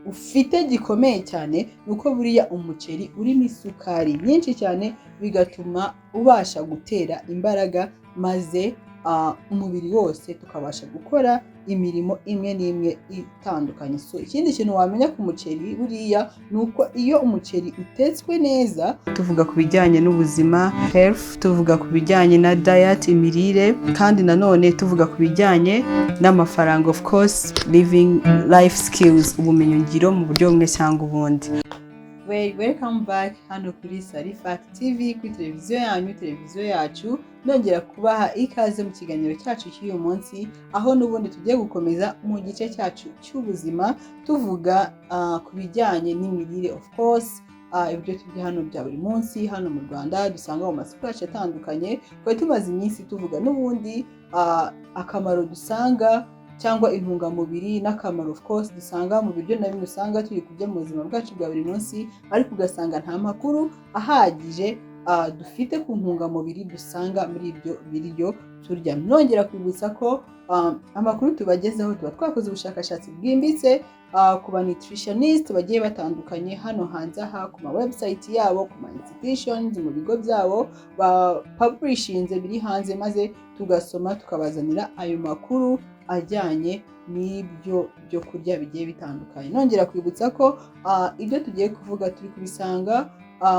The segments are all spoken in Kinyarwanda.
ufite gikomeye cyane ni uko buriya umuceri urimo isukari nyinshi cyane, bigatuma ubasha gutera imbaraga, maze umubiri wose tukabasha gukora imirimo imwe n'imwe itandukanye. So ikindi kintu wamenya ku muceri buriya ni uko iyo umuceri utetswe neza, tuvuga ku bijyanye n'ubuzima, health, tuvuga ku bijyanye na diet, imirire, kandi nanone tuvuga ku bijyanye n'amafaranga, of course living life skills, ubumenyingiro mu buryo bumwe cyangwa ubundi. Well, welcome back hano kuri Sarifact TV, kuri televiziyo yanyu, televiziyo yacu. Nongera kubaha ikaze mu kiganiro cyacu cy'uyu munsi, aho n'ubundi tugiye gukomeza mu gice cyacu cy'ubuzima, tuvuga ku bijyanye n'imirire, of course ibyo turya hano bya buri munsi hano mu Rwanda, dusanga mu masoko yacu atandukanye. Twari tumaze iminsi tuvuga n'ubundi akamaro dusanga cyangwa intungamubiri n'akamaro, of course, dusanga mu biryo na bimwe usanga turi kurya mu buzima bwacu bwa buri munsi, ariko ugasanga nta makuru ahagije dufite ku ntungamubiri dusanga muri ibyo biryo turya. Nongera kwibutsa ko amakuru tubagezaho tuba twakoze ubushakashatsi bwimbitse ku ba nutritionist bagiye batandukanye hano hanze aha, ku ma website yabo, ku ma institutions, mu bigo byabo ba publishinze biri hanze, maze tugasoma tukabazanira ayo makuru ajyanye n'ibyo byo kurya bigiye bitandukanye. Nongera kwibutsa ko ibyo tugiye kuvuga turi kubisanga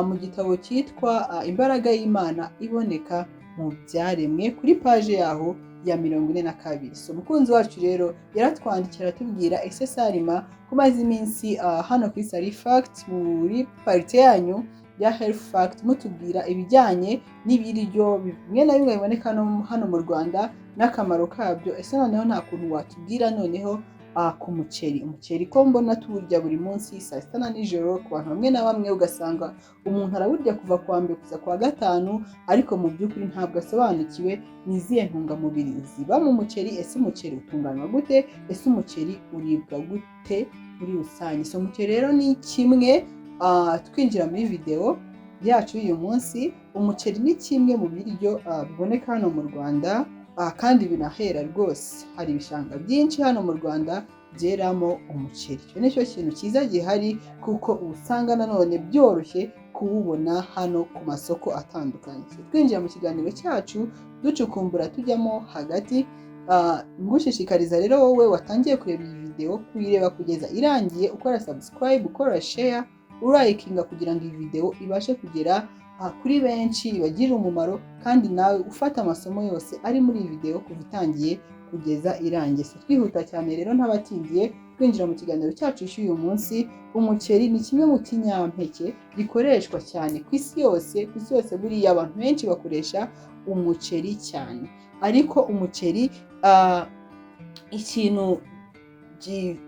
mu gitabo cyitwa Imbaraga y'Imana iboneka mu byaremwe, kuri paje yaho ya 42. So umukunzi wacu rero yaratwandikira atubwira: "Ese Sarima, ko maze iminsi hano kuri Sari Fact, muri part yanyu ya Health Fact, mutubwira ibijyanye n'ibiryo bimwe na bimwe biboneka hano mu Rwanda n'akamaro kabyo, ese noneho nta kuntu watubwira noneho ku muceri? Umuceri ko mbona tuwurya buri munsi saa sita na nijoro, ku bantu bamwe na bamwe ugasanga umuntu arawurya kuva ku wa mbere kugeza ku wa gatanu, ariko mu by'ukuri ntabwo asobanukiwe ni izihe ntungamubiri ziba mu muceri. Ese umuceri utunganywa gute? Ese umuceri uribwa gute muri rusange?" So umuceri rero ni kimwe, twinjira muri videwo yacu y'uyu munsi, umuceri ni kimwe mu biryo biboneka hano mu Rwanda kandi binahera rwose. Hari ibishanga byinshi hano mu Rwanda byeramo umuceri. Icyo ni cyo kintu cyiza gihari, kuko usanga nanone byoroshye kuwubona hano ku masoko atandukanye. So, twinjira mu kiganiro cyacu, ducukumbura tujyamo hagati, ngushishikariza rero wowe watangiye kureba iyi videwo kuyireba kugeza irangiye, ukora subscribe, ukora share, urayikinga, kugira ngo iyi videwo ibashe kugera kuri benshi, ibagirire umumaro, kandi nawe ufata amasomo yose ari muri iyi videwo kuva itangiye kugeza irangiye. So twihuta cyane rero, ntabatindiye, twinjira mu kiganiro cyacu cy'uyu munsi. Umuceri ni kimwe mu kinyampeke gikoreshwa cyane ku isi yose. Ku isi yose buriya abantu benshi bakoresha umuceri cyane. Ariko umuceri, ikintu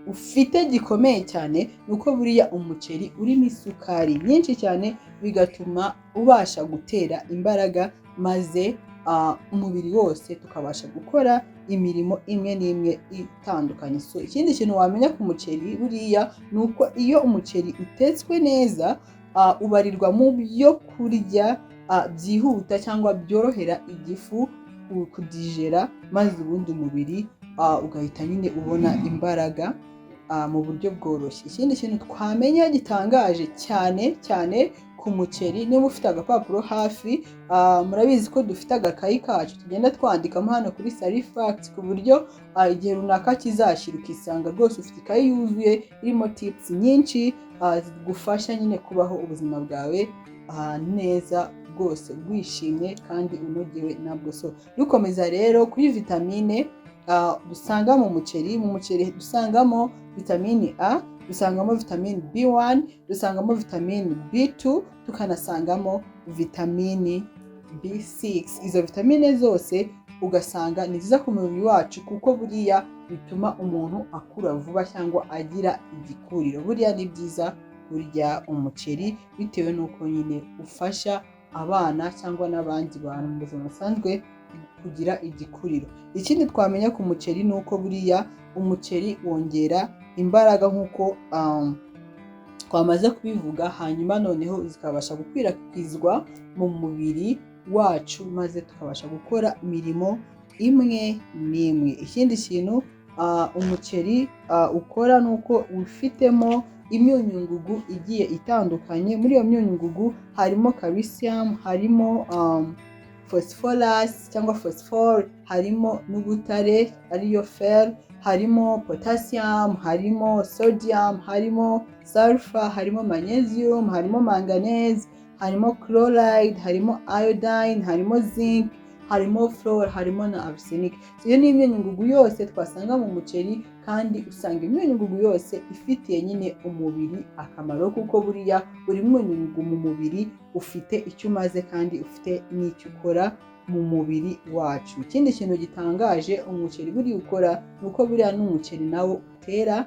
ufite gikomeye cyane ni uko buriya umuceri urimo isukari nyinshi cyane, bigatuma ubasha gutera imbaraga, maze umubiri wose tukabasha gukora imirimo imwe n'imwe itandukanye. So ikindi kintu wamenya ku muceri buriya ni uko iyo umuceri utetswe neza, ubarirwa mu byo kurya byihuta cyangwa byorohera igifu kudigera, maze ubundi umubiri ugahita nyine ubona imbaraga mu buryo bworoshye. Ikindi kintu twamenya gitangaje cyane cyane ku muceri, niba ufite agapapuro hafi, murabizi ko dufite agakayi kacu tugenda twandikamo hano kuri Sari Fact, ku buryo igihe runaka kizashyira ukisanga rwose ufite ikayi yuzuye irimo tips nyinshi zigufasha nyine kubaho ubuzima bwawe neza rwose, wishimye kandi unogewe nabwo. So dukomeza rero kuri vitamine dusanga mu muceri. Mu muceri dusangamo vitamine A, dusangamo vitamine B1, dusangamo vitamine B2, tukanasangamo vitamine B6. Izo vitamine zose ugasanga ni nziza ku mubiri wacu, kuko buriya bituma umuntu akura vuba cyangwa agira igikuriro. Buriya ni byiza kurya umuceri bitewe n'uko nyine ufasha abana cyangwa n'abandi bantu mu buzima busanzwe kugira igikuriro. Ikindi twamenya ku muceri ni uko buriya umuceri wongera imbaraga nk'uko twamaze kubivuga, hanyuma noneho zikabasha gukwirakwizwa mu mubiri wacu, maze tukabasha gukora imirimo imwe n'imwe. Ikindi kintu umuceri ukora ni uko ufitemo imyunyungugu igiye itandukanye. Muri iyo myunyungugu harimo calcium, harimo phosphorus cyangwa phosphore, harimo n'ubutare ariyo fer, harimo potassium, harimo sodium, harimo sulfur, harimo magnesium, harimo manganese, harimo chloride, harimo iodine, harimo zinc, harimo fluor, harimo na arsenic. So, iyo ni imyunyungugu yose twasanga mu muceri, kandi usanga imyunyungugu yose ifitiye nyine umubiri akamaro, kuko buriya buri mwunyungugu mu mubiri ufite icyo umaze kandi ufite n'icyo ukora mu mubiri wacu. Ikindi kintu gitangaje umuceri buriya ukora ni uko buriya n'umuceri nawo utera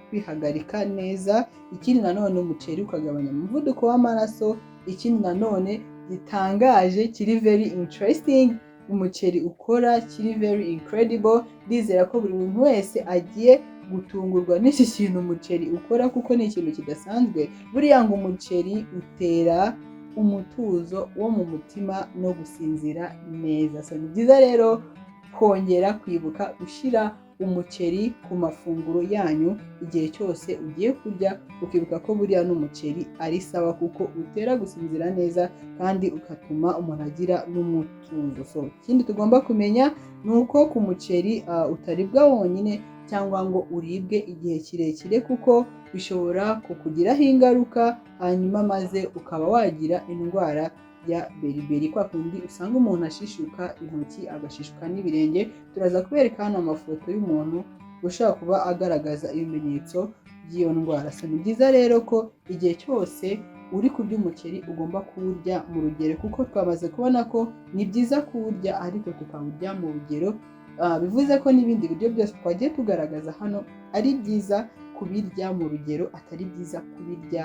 kwihagarika neza. Ikindi nanone, umuceri ukagabanya umuvuduko w'amaraso. Ikindi nanone gitangaje, kiri very interesting, umuceri ukora kiri very incredible, ndizera ko buri muntu wese agiye gutungurwa n'iki kintu umuceri ukora, kuko ni ikintu kidasanzwe. Buriya ngo umuceri utera umutuzo wo mu mutima no gusinzira neza. So ni byiza rero kongera kwibuka gushyira umuceri ku mafunguro yanyu igihe cyose ugiye kurya, ukibuka ko buriya n'umuceri ari sawa kuko utera gusinzira neza kandi ugatuma umuntu agira n'umutuzo. So ikindi tugomba kumenya ni uko ku muceri utaribwa wonyine cyangwa ngo uribwe igihe kirekire, kuko bishobora kukugiraho ingaruka, hanyuma maze ukaba wagira indwara ya beriberi, kwa kundi usanga umuntu ashishuka intoki, agashishuka n'ibirenge. Turaza kubereka hano amafoto y'umuntu ushobora kuba agaragaza ibimenyetso by'iyo ndwara. So ni byiza rero ko igihe cyose uri kurya umuceri ugomba kuwurya mu rugero, kuko twamaze kubona ko ni byiza kuwurya ariko tukawurya mu rugero. Bivuze ko n'ibindi biryo byose twagiye tugaragaza hano ari byiza kubirya mu rugero, atari byiza kubirya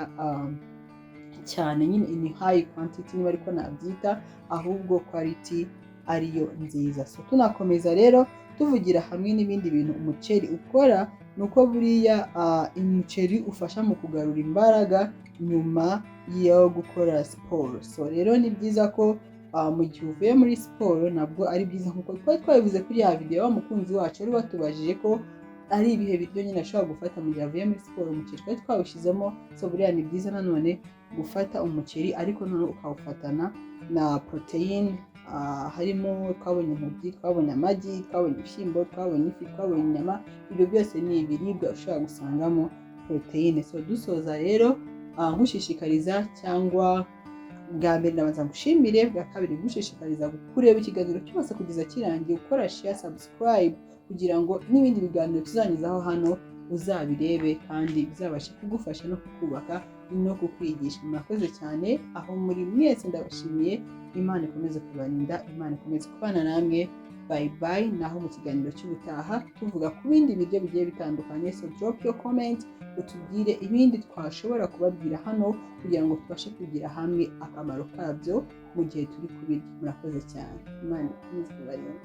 cyane nyine in high quantity, niba ariko nabyita, ahubwo quality ariyo nziza. So tunakomeza rero tuvugira hamwe n'ibindi bintu umuceri ukora, ni uko buriya umuceri ufasha mu kugarura imbaraga nyuma yo gukora siporo. So rero ni byiza ko mu gihe uvuye muri siporo nabwo ari byiza, nkuko twari twabivuze kuri ya video wa mukunzi wacu wari watubajije ko ari ibihe biryo nyine ashobora gufata mu gihe avuye muri siporo, umuceri twari twawushyizemo. So buriya ni byiza nanone gufata umuceri, ariko noneho ukawufatana na poroteyine, harimo twabonye intoryi, twabonye amagi, twabonye ibishyimbo, twabonye ifi, twabonye inyama. Ibyo byose ni ibiribwa ushobora gusangamo poroteyine. So dusoza rero, nkushishikariza, cyangwa bwa mbere ndabanza ngushimire, bwa kabiri ngushishikariza kureba ikiganiro cyose kugeza kirangiye, ukora share, subscribe, kugira ngo n'ibindi biganiro tuzanyuzaho hano uzabirebe kandi bizabashe kugufasha no kukubaka no kukwigisha. Murakoze cyane aho muri mwese, ndabashimiye. Imana ikomeze kubarinda, Imana ikomeze kubana namwe. Bye bye, naho mu kiganiro cy'ubutaha tuvuga ku bindi biryo bigiye bitandukanye. So drop your comment, utubwire ibindi twashobora kubabwira hano kugira ngo tubashe kugira hamwe akamaro kabyo mu gihe turi kubirya. Murakoze cyane, Imana ikomeze kubarinda.